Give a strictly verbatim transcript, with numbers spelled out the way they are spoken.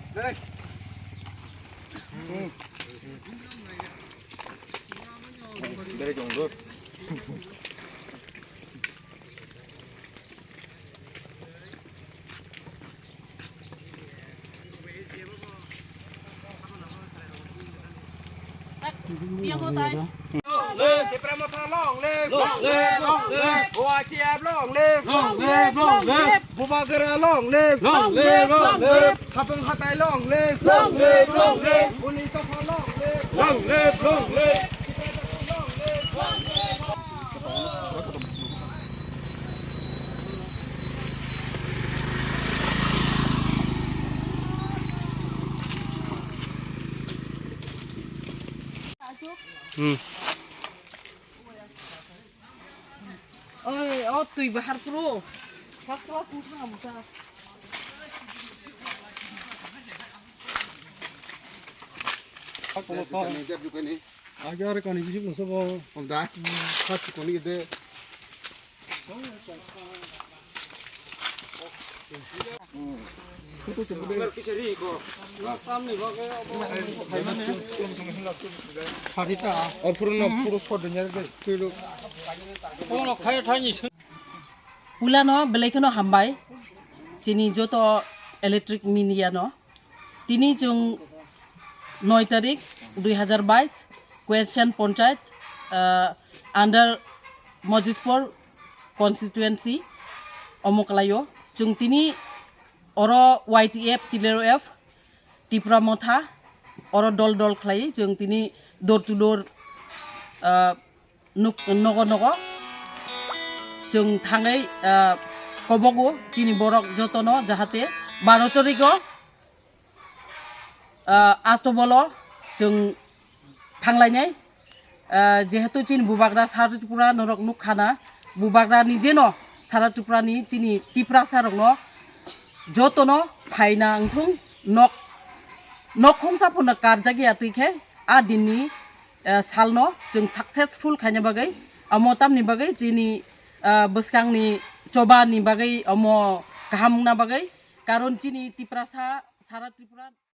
Long live, long live. Tipra Motha long live. Long live, long live. O I T F long live. Long live, long live. Bubagra long live. Long live, long live. Haflong Hathai long live. Long live, long live. Police Dopha long live. Long live, long live. Long live. Hmm. Oi, o twi bahar pro. First class ni thang amusa. Agar kani jisip nasa bo. Om da. Khasi koni gede. Pulano belai kheno hambai chini joto electric media no. Tini chwng noi tarik dui hazar bais, Question Panchayat, ah, under Mojispur constituency omo kwlaio. Chwng tini oro Y T F, T L F, Tipra Motha, oro dol dol khlai chwng tini door to door, ah, nuk-, nogo nogo chwng thangwi, ah, kobogo chini borok jotono jahate baro tarigo, ah, Astobolo chwng thanglainai. Ah, jehetu chini bubagra sara Tripura norok nukkhana, bubagra nijeno sara Tripura ni chini Tiprasa rokno jotono phaina wngthung nok, nok khongsa phano karjak ya twi khe a dinni, ah, salno chwng successful khaina bagwi, amo tamni bagwi chini, ah, bwskangni choba ni bagwi omo kaham wngna bagwi, karon chini Tiprasa sara Tripura